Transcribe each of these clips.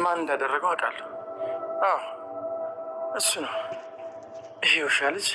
ማን እንዳደረገው አውቃለሁ። አዎ እሱ ነው። ይሄ ውሻ ልጅ።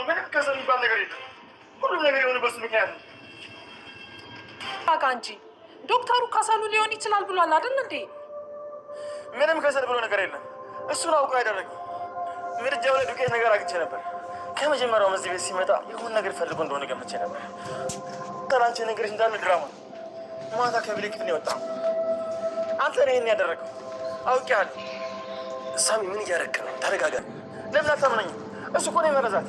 ምንም ከሰል የሚባል ነገር የለም። ሁሉም ነገር የሆነ በሱ ምክንያት ነው። ጋ እንጂ ዶክተሩ ከሰሉ ሊሆን ይችላል ብሏል አይደል እንዴ? ምንም ከሰል ብሎ ነገር የለም። እሱን አውቆ ያደረገው ምድጃው ላይ ዱቄት ነገር አግኝቼ ነበር። ከመጀመሪያውም እዚህ ቤት ሲመጣ የሆነ ነገር ፈልጎ እንደሆነ ገምቼ ነበር። አንቺ ነገርሽ እንዳለ ድራማ ነው። ማታ ከብሌ ክፍል ነው የወጣው። አንተ ነህ ይሄን ያደረገው፣ አውቄሃለሁ። ሳሚ ምን እያደረክ ነው? ተረጋጋ። ለምን አታምነኝም? እሱ እኮ ነው የመረዛት።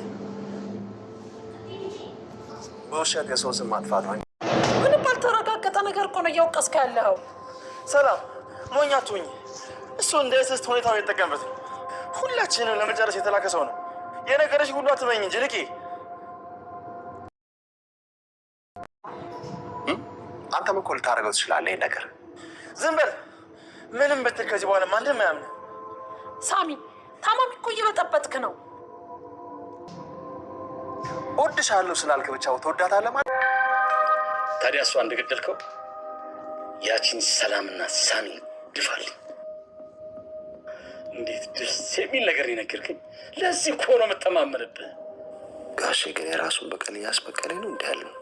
በውሸት የሰው ስም ማጥፋት ነው። ምንም ባልተረጋገጠ ነገር እኮ ነው እያወቀስከ ያለኸው። ሰላም ሞኝ አትሁኝ። እሱ እንደ እስስት ሁኔታውን የተጠቀምበት ነው። ሁላችንም ለመጨረስ የተላከ ሰው ነው። የነገረሽ ሁሉ አትመኝ እንጂ ልቂ። አንተም እኮ ልታደርገው ትችላለህ ይሄን ነገር። ዝም በል። ምንም ብትል ከዚህ በኋላ ማንም አያምንም። ሳሚ ታማሚ እኮ እየበጠበጥክ ነው። እወድሻለሁ ስላልክ ብቻ ትወዳታለህ ማለት ታዲያ እሷ እንደገደልከው ያቺን ሰላምና ሳሚን ድፋልኝ። እንዴት ደስ የሚል ነገር የነገርከኝ! ለዚህ እኮ ነው የምተማመንብህ። ጋሼ ግን የራሱን በቀል እያስበቀለኝ ነው እንዲህ ያለው።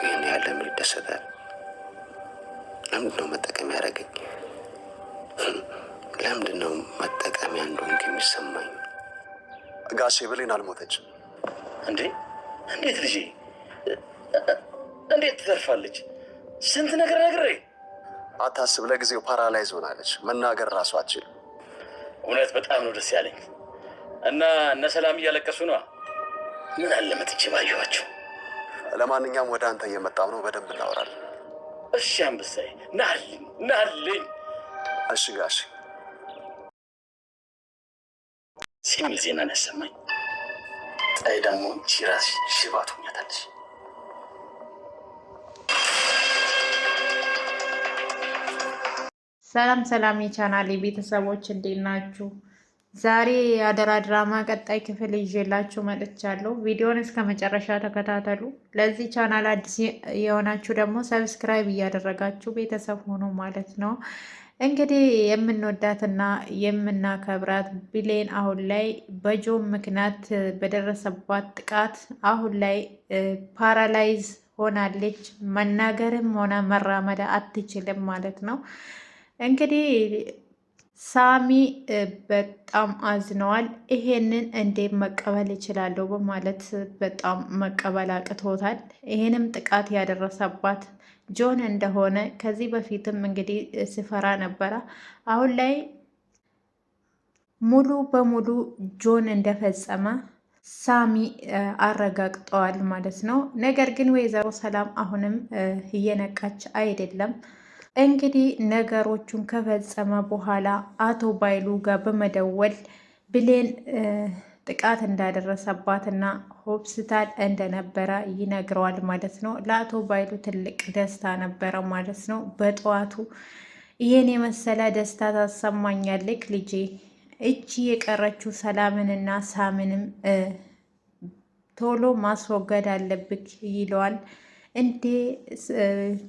ይህን ያለ ምን ይደሰታል? ለምንድን ነው መጠቀሚያ ያደረገኝ? ለምንድን ነው መጠቀሚያ እንደሆንክ የሚሰማኝ? ጋሼ ብሌን አልሞተችም እንዴ? እንዴት ልጄ፣ እንዴት ትተርፋለች? ስንት ነገር ነግሬ። አታስብ፣ ለጊዜው paralyze ሆናለች። መናገር ራሱ አትችልም። እውነት በጣም ነው ደስ ያለኝ። እና እነ ሰላም እያለቀሱ ነዋ። ምን አለ መጥቼ ባየኋቸው። ለማንኛውም ወደ አንተ እየመጣሁ ነው፣ በደንብ እናወራለን። እሺ አንበሳዬ፣ ናልኝ ናልኝ። እሺ ጋሼ። የሚል ዜና ነው ያሰማኝ። ጣይ ደግሞ አንቺ እራስሽ ሽባ ትሆኛታለሽ። ሰላም ሰላም የቻናሌ ቤተሰቦች እንዴት ናችሁ? ዛሬ የአደራ ድራማ ቀጣይ ክፍል ይዤላችሁ መጥቻለሁ። ቪዲዮን እስከ መጨረሻ ተከታተሉ። ለዚህ ቻናል አዲስ የሆናችሁ ደግሞ subscribe እያደረጋችሁ ቤተሰብ ሆኖ ማለት ነው። እንግዲህ የምንወዳትና የምናከብራት ብሌን አሁን ላይ በጆን ምክንያት በደረሰባት ጥቃት አሁን ላይ paralyze ሆናለች። መናገርም ሆነ መራመድ አትችልም ማለት ነው። እንግዲህ ሳሚ በጣም አዝነዋል። ይሄንን እንዴት መቀበል እችላለሁ በማለት በጣም መቀበል አቅቶታል። ይሄንም ጥቃት ያደረሰባት ጆን እንደሆነ ከዚህ በፊትም እንግዲህ ስፈራ ነበረ። አሁን ላይ ሙሉ በሙሉ ጆን እንደፈጸመ ሳሚ አረጋግጠዋል ማለት ነው። ነገር ግን ወይዘሮ ሰላም አሁንም እየነቃች አይደለም። እንግዲህ ነገሮቹን ከፈጸመ በኋላ አቶ ባይሉ ጋር በመደወል ብሌን ጥቃት እንዳደረሰባትና ሆስፒታል እንደነበረ ይነግረዋል ማለት ነው። ለአቶ ባይሉ ትልቅ ደስታ ነበረ ማለት ነው። በጠዋቱ ይህን የመሰለ ደስታ ታሰማኛለክ ልጄ፣ እቺ የቀረችው ሰላምንና ሳምንም ቶሎ ማስወገድ አለብክ ይለዋል። እንዴ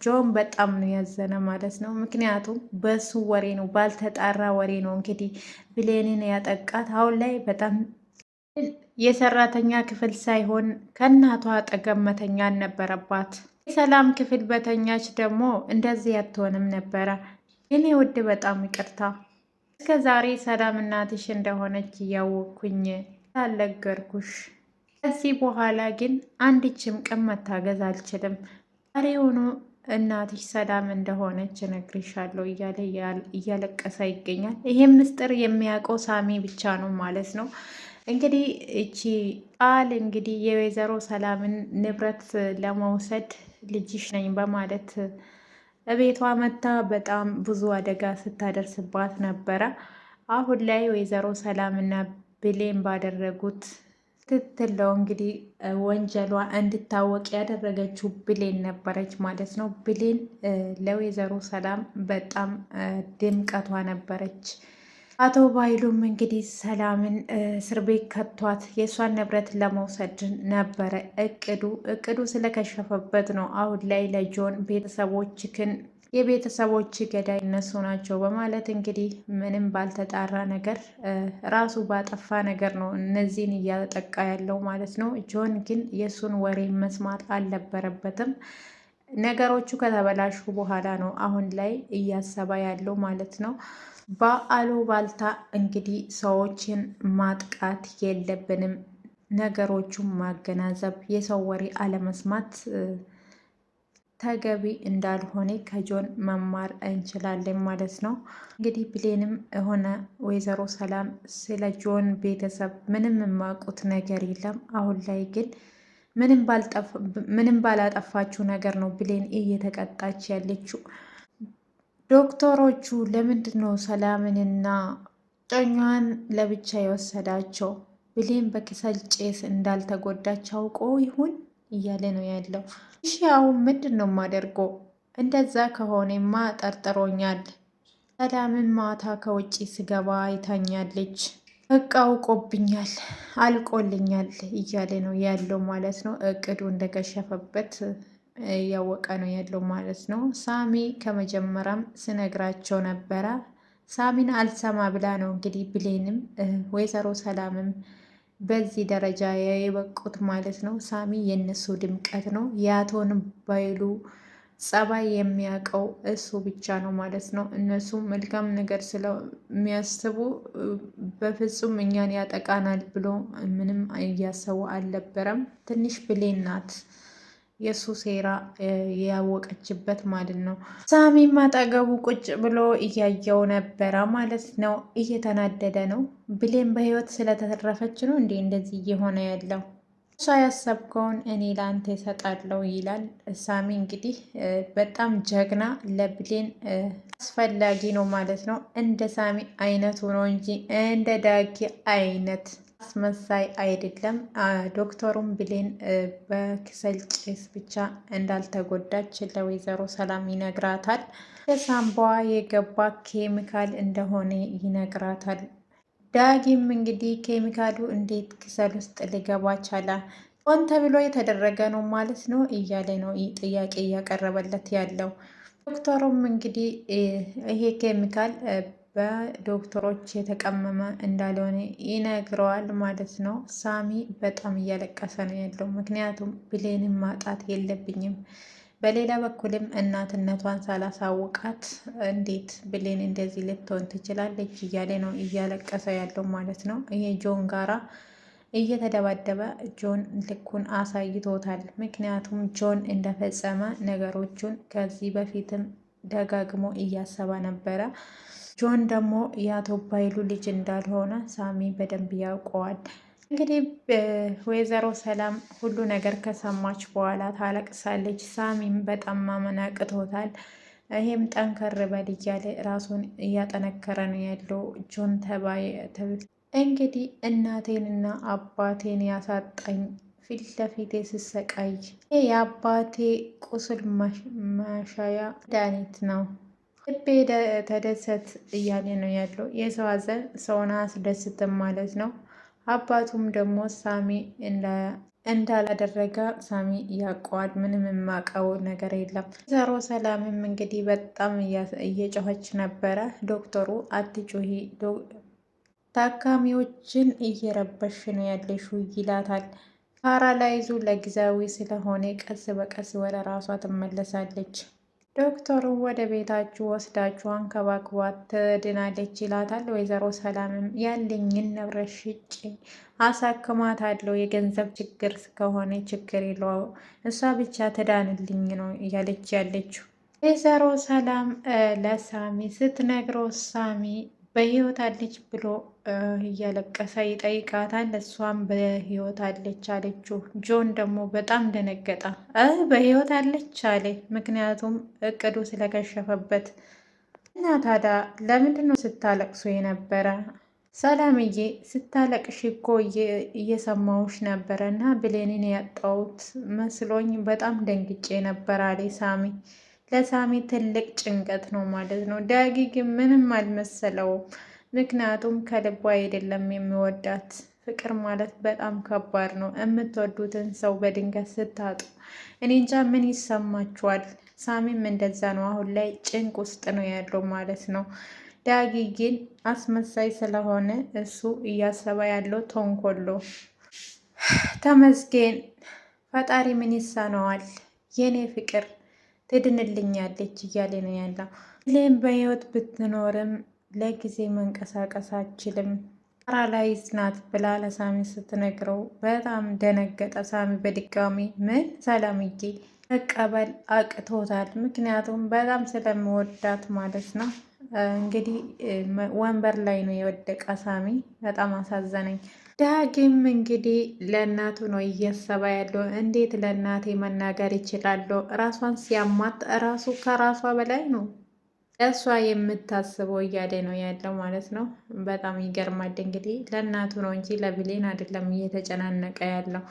ጆን በጣም ነው ያዘነ ማለት ነው። ምክንያቱም በሱ ወሬ ነው፣ ባልተጣራ ወሬ ነው እንግዲህ ብሌንን ያጠቃት። አሁን ላይ በጣም የሰራተኛ ክፍል ሳይሆን ከእናቷ አጠገብ መተኛ ነበረባት። የሰላም ክፍል በተኛች ደግሞ እንደዚህ አትሆንም ነበረ። የኔ ውድ በጣም ይቅርታ እስከ ዛሬ ሰላም እናትሽ እንደሆነች እያወቅኩኝ አልነገርኩሽ። ከዚህ በኋላ ግን አንድችም ቀን መታገዝ አልችልም። ዛሬ ሆኖ እናትሽ ሰላም እንደሆነች እነግርሻለሁ እያለ እያለቀሰ ይገኛል። ይሄም ምስጢር የሚያውቀው ሳሚ ብቻ ነው ማለት ነው። እንግዲህ እቺ ቃል እንግዲህ የወይዘሮ ሰላምን ንብረት ለመውሰድ ልጅሽ ነኝ በማለት እቤቷ መታ በጣም ብዙ አደጋ ስታደርስባት ነበረ። አሁን ላይ ወይዘሮ ሰላምና ብሌን ባደረጉት ትትለው እንግዲህ ወንጀሏ እንድታወቅ ያደረገችው ብሌን ነበረች ማለት ነው። ብሌን ለወይዘሮ ሰላም በጣም ድምቀቷ ነበረች። አቶ ባይሉም እንግዲህ ሰላምን እስር ቤት ከቷት የእሷን ንብረት ለመውሰድ ነበረ እቅዱ። እቅዱ ስለከሸፈበት ነው አሁን ላይ ለጆን ቤተሰቦችክን የቤተሰቦች ገዳይ እነሱ ናቸው በማለት እንግዲህ ምንም ባልተጣራ ነገር ራሱ ባጠፋ ነገር ነው እነዚህን እያጠቃ ያለው ማለት ነው። ጆን ግን የእሱን ወሬ መስማት አልነበረበትም። ነገሮቹ ከተበላሹ በኋላ ነው አሁን ላይ እያሰባ ያለው ማለት ነው። በአሉባልታ እንግዲህ ሰዎችን ማጥቃት የለብንም። ነገሮቹን ማገናዘብ፣ የሰው ወሬ አለመስማት ተገቢ እንዳልሆነ ከጆን መማር እንችላለን ማለት ነው። እንግዲህ ብሌንም ሆነ ወይዘሮ ሰላም ስለ ጆን ቤተሰብ ምንም የማውቁት ነገር የለም። አሁን ላይ ግን ምንም ባላጠፋችው ነገር ነው ብሌን እየተቀጣች ያለችው። ዶክተሮቹ ለምንድን ነው ሰላምንና ጮኛዋን ለብቻ የወሰዳቸው? ብሌን በክሰል ጭስ እንዳልተጎዳች አውቆ ይሁን እያለ ነው ያለው። እሺ አሁን ምንድን ነው የማደርገው? እንደዛ ከሆነማ ጠርጥሮኛል። ሰላምን ማታ ከውጭ ስገባ አይታኛለች። በቃ አውቆብኛል፣ አልቆልኛል እያለ ነው ያለው ማለት ነው። እቅዱ እንደከሸፈበት እያወቀ ነው ያለው ማለት ነው። ሳሚ ከመጀመሪያም ስነግራቸው ነበረ። ሳሚን አልሰማ ብላ ነው እንግዲህ ብሌንም ወይዘሮ ሰላምም በዚህ ደረጃ የበቁት ማለት ነው። ሳሚ የነሱ ድምቀት ነው። የአቶን ባይሉ ጸባይ የሚያውቀው እሱ ብቻ ነው ማለት ነው። እነሱ መልካም ነገር ስለሚያስቡ በፍጹም እኛን ያጠቃናል ብሎ ምንም እያሰቡ አልነበረም። ትንሽ ብሌን ናት የእሱ ሴራ ያወቀችበት ማለት ነው። ሳሚም አጠገቡ ቁጭ ብሎ እያየው ነበረ ማለት ነው። እየተናደደ ነው። ብሌን በህይወት ስለተረፈች ነው እንዴ እንደዚህ እየሆነ ያለው? እሷ ያሰብከውን እኔ ለአንተ እሰጣለሁ ይላል። ሳሚ እንግዲህ በጣም ጀግና፣ ለብሌን አስፈላጊ ነው ማለት ነው። እንደ ሳሚ አይነቱ ነው እንጂ እንደ ዳጊ አይነት አስመሳይ አይደለም። ዶክተሩም ብሌን በክሰል ጭስ ብቻ እንዳልተጎዳች ለወይዘሮ ሰላም ይነግራታል። ከሳምባዋ የገባ ኬሚካል እንደሆነ ይነግራታል። ዳጊም እንግዲህ ኬሚካሉ እንዴት ክሰል ውስጥ ሊገባ ቻለ? ሆን ተብሎ የተደረገ ነው ማለት ነው እያለ ነው ጥያቄ እያቀረበለት ያለው። ዶክተሩም እንግዲህ ይሄ ኬሚካል በዶክተሮች የተቀመመ እንዳልሆነ ይነግረዋል ማለት ነው። ሳሚ በጣም እያለቀሰ ነው ያለው። ምክንያቱም ብሌንን ማጣት የለብኝም በሌላ በኩልም እናትነቷን ሳላሳውቃት እንዴት ብሌን እንደዚህ ልትሆን ትችላለች እያለ ነው እያለቀሰ ያለው ማለት ነው። ይሄ ጆን ጋራ እየተደባደበ ጆን ልኩን አሳይቶታል። ምክንያቱም ጆን እንደፈጸመ ነገሮቹን ከዚህ በፊትም ደጋግሞ እያሰበ ነበረ። ጆን ደግሞ የአቶ ባይሉ ልጅ እንዳልሆነ ሳሚ በደንብ ያውቀዋል። እንግዲህ ወይዘሮ ሰላም ሁሉ ነገር ከሰማች በኋላ ታለቅሳለች። ሳሚም በጣም ማመን አቅቶታል። ይሄም ጠንከር በል እያለ ራሱን እያጠነከረ ነው ያለው ጆን ተባይ እንግዲህ እናቴንና አባቴን ያሳጣኝ ፊት ለፊቴ ስሰቃይ የአባቴ ቁስል ማሻያ መድኃኒት ነው ልቤ ተደሰት እያለ ነው ያለው። የሰው ሐዘን ሰውን አያስደስትም ማለት ነው። አባቱም ደግሞ ሳሚ እንዳላደረገ ሳሚ ያውቀዋል። ምንም የማውቀው ነገር የለም። ወይዘሮ ሰላምም እንግዲህ በጣም እየጮኸች ነበረ። ዶክተሩ አትጩሂ፣ ታካሚዎችን እየረበሽ ነው ያለሽው ይላታል። paralyze ኡ ለጊዜያዊ ስለሆነ ቀስ በቀስ ወደ ራሷ ትመለሳለች። ዶክተሩ ወደ ቤታችሁ ወስዳችሁ አንከባክቧት ትድናለች ይላታል። ወይዘሮ ሰላምም ያለኝን ንብረት ሽጬ አሳክማታለሁ፣ የገንዘብ ችግር ከሆነ ችግር የለው እሷ ብቻ ትዳንልኝ ነው እያለች ያለችው። ወይዘሮ ሰላም ለሳሚ ስትነግረው ሳሚ በህይወት አለች ብሎ እያለቀሰ ይጠይቃታል። እሷም በህይወት አለች አለችው። ጆን ደግሞ በጣም ደነገጠ። በህይወት አለች አለ። ምክንያቱም እቅዱ ስለከሸፈበት እና ታዲያ ለምንድን ነው ስታለቅሱ የነበረ? ሰላምዬ ስታለቅሽ እኮ እየሰማሁሽ ነበረ እና ብሌንን ያጣሁት መስሎኝ በጣም ደንግጬ ነበር አለ ሳሚ። ለሳሚ ትልቅ ጭንቀት ነው ማለት ነው። ዳጊ ግን ምንም አልመሰለውም። ምክንያቱም ከልቡ አይደለም የሚወዳት። ፍቅር ማለት በጣም ከባድ ነው። የምትወዱትን ሰው በድንገት ስታጡ እኔ እንጃ ምን ይሰማችኋል። ሳሚም እንደዛ ነው። አሁን ላይ ጭንቅ ውስጥ ነው ያለው ማለት ነው። ዳጊ ግን አስመሳይ ስለሆነ እሱ እያሰበ ያለው ተንኮሎ። ተመስገን ፈጣሪ ምን ይሳነዋል? የኔ ፍቅር ትድንልኛለች እያለ ነው ያለው። ብሌን በህይወት ብትኖርም ለጊዜ መንቀሳቀስ አችልም paralyze ናት ብላ ለሳሚ ስትነግረው በጣም ደነገጠ። ሳሚ በድጋሚ ምን ሰላምዬ መቀበል አቅቶታል። ምክንያቱም በጣም ስለምወዳት ማለት ነው። እንግዲህ ወንበር ላይ ነው የወደቀ ሳሚ። በጣም አሳዘነኝ። ዳግም እንግዲህ ለእናቱ ነው እያሰበ ያለው። እንዴት ለእናቴ መናገር ይችላለሁ? ራሷን ሲያማት ራሱ ከራሷ በላይ ነው ለእሷ የምታስበው እያለ ነው ያለው ማለት ነው። በጣም ይገርማል። እንግዲህ ለእናቱ ነው እንጂ ለብሌን አይደለም እየተጨናነቀ ያለው።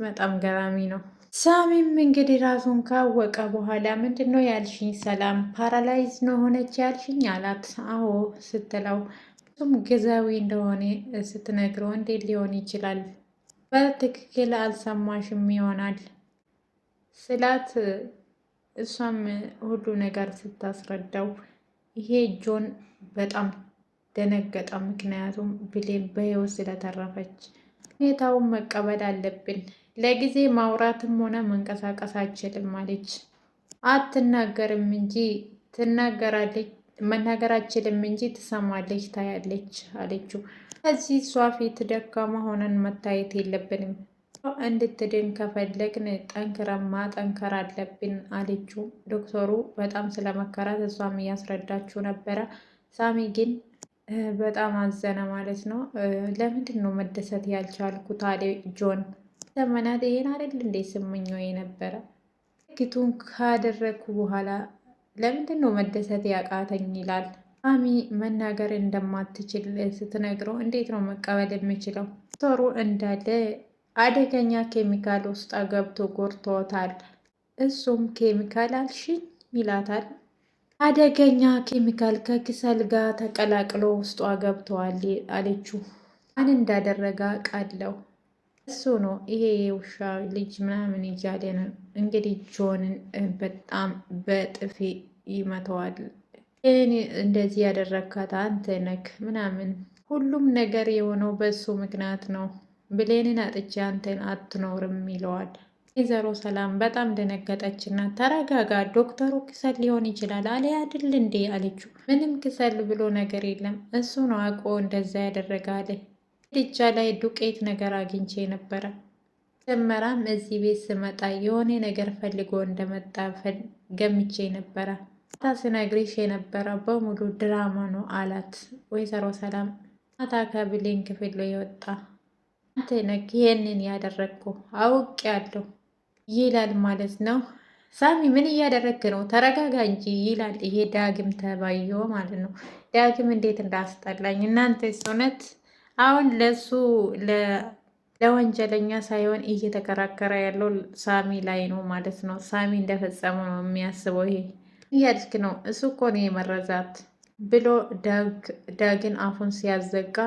በጣም ገራሚ ነው። ሳሚም እንግዲህ ራሱን ካወቀ በኋላ ምንድን ነው ያልሽኝ? ሰላም paralyze ነው ሆነች ያልሽኝ አላት። አዎ ስትለው እሱም ጊዜያዊ እንደሆነ ስትነግረው እንዴት ሊሆን ይችላል? በትክክል አልሰማሽም ይሆናል ስላት እሷም ሁሉ ነገር ስታስረዳው ይሄ ጆን በጣም ደነገጠ። ምክንያቱም ብሌን በህይወት ስለተረፈች ሁኔታውን መቀበል አለብን። ለጊዜ ማውራትም ሆነ መንቀሳቀስ አችልም አለች። አትናገርም እንጂ ትናገራለች፣ መናገር አችልም እንጂ ትሰማለች፣ ታያለች አለችው። ከዚህ እሷ ፊት ደካማ ሆነን መታየት የለብንም እንድትድን ከፈለግን ጠንክረን ማጠንከር አለብን አለችው። ዶክተሩ በጣም ስለመከራት እሷም እያስረዳችው ነበረ። ሳሚ ግን በጣም አዘነ ማለት ነው። ለምንድን ነው መደሰት ያልቻልኩት አለ ጆን። ዘመናት ይሄን አይደል እንዴ ስመኘው የነበረ ግቱን ካደረግኩ በኋላ ለምንድን ነው መደሰት ያቃተኝ ይላል። ሳሚ መናገር እንደማትችል ስትነግረው እንዴት ነው መቀበል የምችለው? ዶክተሩ እንዳለ አደገኛ ኬሚካል ውስጥ ገብቶ ጎድቶታል። እሱም ኬሚካል አልሽኝ ይላታል። አደገኛ ኬሚካል ከክሰል ጋር ተቀላቅሎ ውስጧ ገብተዋል አለችው። ማን እንዳደረገ ቃለው እሱ ነው ይሄ የውሻ ልጅ ምናምን እያለ ነው እንግዲህ ጆንን በጣም በጥፊ ይመተዋል። ይህን እንደዚህ ያደረግካት አንተ ነክ ምናምን ሁሉም ነገር የሆነው በሱ ምክንያት ነው ብሌንን አጥቼ አንተን አትኖርም ይለዋል። ወይዘሮ ሰላም በጣም ደነገጠችና ተረጋጋ፣ ዶክተሩ ክሰል ሊሆን ይችላል አለ አይደል እንዴ አለችው። ምንም ክሰል ብሎ ነገር የለም እሱ ነው አውቆ እንደዛ ያደረገ አለ። ምድጃ ላይ ዱቄት ነገር አግኝቼ ነበረ። መጀመሪያም እዚህ ቤት ስመጣ የሆነ ነገር ፈልጎ እንደመጣ ገምቼ ነበረ። ማታ ስነግርሽ የነበረ በሙሉ ድራማ ነው አላት። ወይዘሮ ሰላም ማታ ከብሌን ክፍል የወጣ አንተ ነህ ይሄንን ያደረግኩ አውቄያለሁ ይላል ማለት ነው። ሳሚ ምን እያደረግክ ነው? ተረጋጋ እንጂ ይላል። ይሄ ዳግም ተባዮ ማለት ነው። ዳግም እንዴት እንዳስጠላኝ እናንተ እውነት። አሁን ለሱ ለወንጀለኛ ሳይሆን እየተከራከረ ያለው ሳሚ ላይ ነው ማለት ነው። ሳሚ እንደፈጸመ ነው የሚያስበው። ይሄ እያልክ ነው እሱ እኮ ነው የመረዛት ብሎ ዳግን አፉን ሲያዘጋ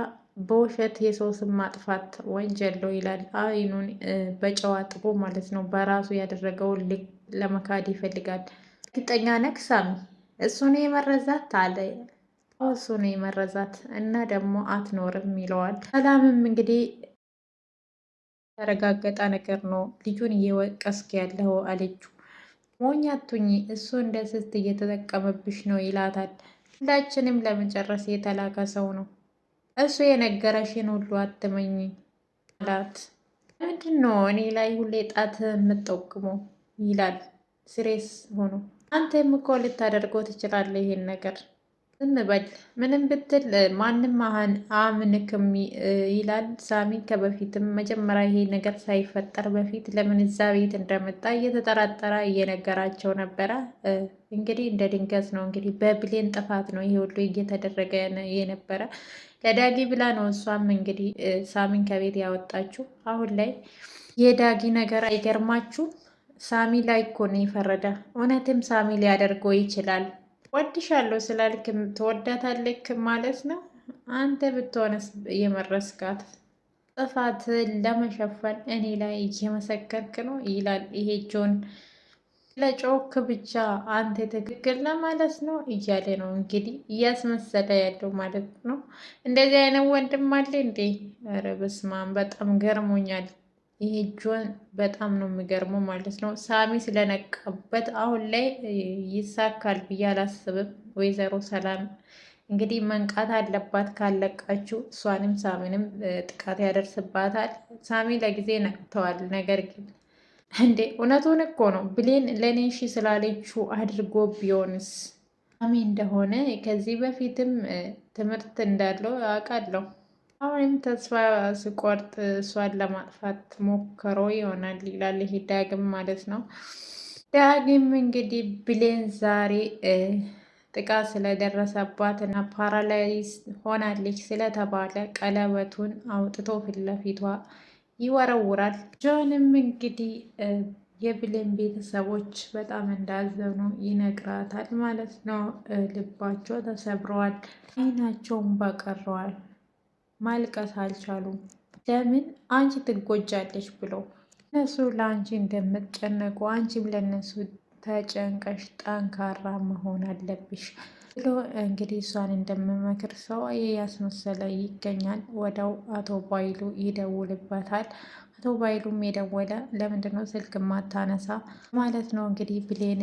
በውሸት የሰው ስም ማጥፋት ወንጀል ነው ይላል። አይኑን በጨው አጥቦ ማለት ነው። በራሱ ያደረገውን ለመካድ ይፈልጋል። እርግጠኛ ነህ ሳሚ? እሱ ነው የመረዛት አለ። እሱ ነው የመረዛት እና ደግሞ አትኖርም ይለዋል። ሰላምም እንግዲህ ያረጋገጠ ነገር ነው ልጁን እየወቀስክ ያለው አለችው። ሞኝ አትሁኚ፣ እሱ እንደ ስስት እየተጠቀመብሽ ነው ይላታል። ሁላችንም ለመጨረስ የተላከ ሰው ነው እሱ የነገረሽን ሁሉ አትመኝ አላት። ምንድን ነው እኔ ላይ ሁሌ ጣት የምጠቁመው ይላል serious ሆኖ። አንተም እኮ ልታደርገው ትችላለህ ይሄን ነገር። ዝም በል ምንም ብትል ማንም አምንክም ይላል ሳሚ። ከበፊትም መጀመሪያ ይሄ ነገር ሳይፈጠር በፊት ለምን እዛ ቤት እንደመጣ እየተጠራጠረ እየነገራቸው ነበረ። እንግዲህ እንደ ድንገት ነው እንግዲህ በብሌን ጥፋት ነው ይሄ ሁሉ እየተደረገ የነበረ ለዳጊ ብላ ነው። እሷም እንግዲህ ሳሚን ከቤት ያወጣችው። አሁን ላይ የዳጊ ነገር አይገርማችሁ? ሳሚ ላይ እኮ ነው የፈረደ። እውነትም ሳሚ ሊያደርገው ይችላል። ወድሻለሁ ስላልክ ትወዳታለክ ማለት ነው። አንተ ብትሆነስ የመረስካት ጥፋት ለመሸፈን እኔ ላይ እየመሰከርክ ነው ይላል ይሄ ጆን። ለጮክ ብቻ አንተ ትክክል ለማለት ነው እያለ ነው እንግዲህ እያስመሰለ ያለው ማለት ነው። እንደዚህ አይነት ወንድም አለ እንዴ? ኧረ በስመ አብ በጣም ገርሞኛል። ይሄ ጆን በጣም ነው የሚገርመው ማለት ነው። ሳሚ ስለነቃበት አሁን ላይ ይሳካል ብዬ አላስብም። ወይዘሮ ሰላም እንግዲህ መንቃት አለባት። ካለቃችው እሷንም ሳሚንም ጥቃት ያደርስባታል። ሳሚ ለጊዜ ነቅተዋል። ነገር ግን እንዴ እውነቱን እኮ ነው ብሌን ለእኔ እሺ ስላለችው አድርጎ ቢሆንስ ሳሚ እንደሆነ ከዚህ በፊትም ትምህርት እንዳለው አውቃለሁ። አሁንም ተስፋ ስቆርጥ እሷን ለማጥፋት ሞክሮ ይሆናል ይላል ይሄ ዳግም ማለት ነው። ዳግም እንግዲህ ብሌን ዛሬ ጥቃት ስለደረሰባት እና paralyze ሆናለች ስለተባለ ቀለበቱን አውጥቶ ፊት ለፊቷ ይወረውራል። ጆንም እንግዲህ የብሌን ቤተሰቦች በጣም እንዳዘኑ ይነግራታል ማለት ነው። ልባቸው ተሰብረዋል፣ አይናቸውን በቀረዋል። ማልቀስ አልቻሉም። ለምን አንቺ ትጎጃለሽ ብለው እነሱ ለአንቺ እንደምትጨነቁ አንቺም ለእነሱ ተጨንቀሽ ጠንካራ መሆን አለብሽ ብሎ እንግዲህ እሷን እንደምመክር ሰው ያስመሰለ ይገኛል። ወደው አቶ ባይሉ ይደውልበታል። አቶ ባይሉም የደወለ ለምንድነው ስልክ ማታነሳ ማለት ነው። እንግዲህ ብሌን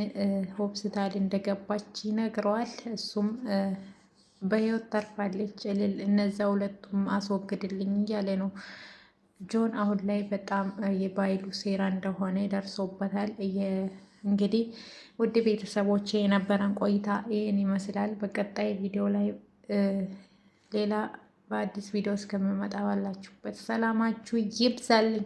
ሆስፒታል እንደገባች ይነግረዋል። እሱም በህይወት ተርፋለች እልል፣ እነዛ ሁለቱም አስወግድልኝ እያለ ነው። ጆን አሁን ላይ በጣም የባይሉ ሴራ እንደሆነ ደርሶበታል። እንግዲህ ውድ ቤተሰቦች የነበረን ቆይታ ይህን ይመስላል። በቀጣይ ቪዲዮ ላይ ሌላ በአዲስ ቪዲዮ እስከምመጣ ባላችሁበት ሰላማችሁ ይብዛልኝ።